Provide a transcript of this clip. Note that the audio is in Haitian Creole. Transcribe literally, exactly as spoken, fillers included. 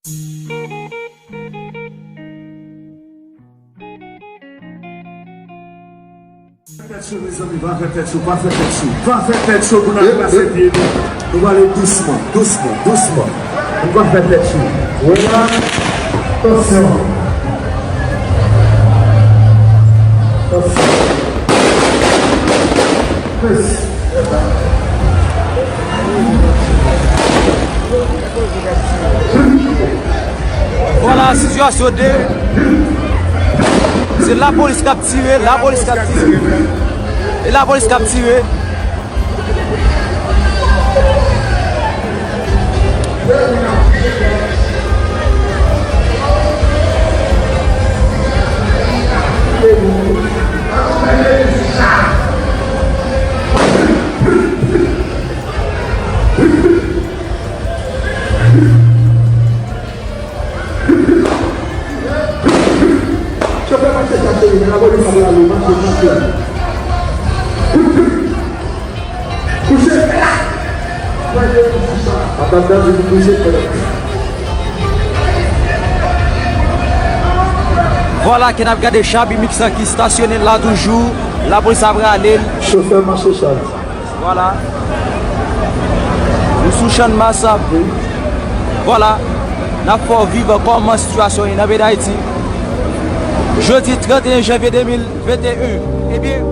Tèt cho, mezanmi, pa fè tèt cho, pa fè tèt cho, pa fè tèt cho pou n al pase pye nou. Nou pale dousman, dousman, dousman. Nou pa fè tèt cho. Wè la, atansyon. Atansyon. Plis. Vwala sitiyasyon de. Se lapolis k ap tire, lapolis k ap tire. E lapolis k ap tire. Chofè mache sa cheri, men lapolis ap rale, mache, mache. Kouche, la. Madanm nan vin kouche, frè. Vwala ke n ap gade Shabby Mix lan ki stasyone la toujou. Lapolis ap rale l. Chofè mache chaj. Vwala. Nou sou Channmas ap. Vwala. N ap fè w viv kòman sitiyasyon ye nan peyi Dayiti. Jodi trannteyen janvye de mil venteyen. Ebyen,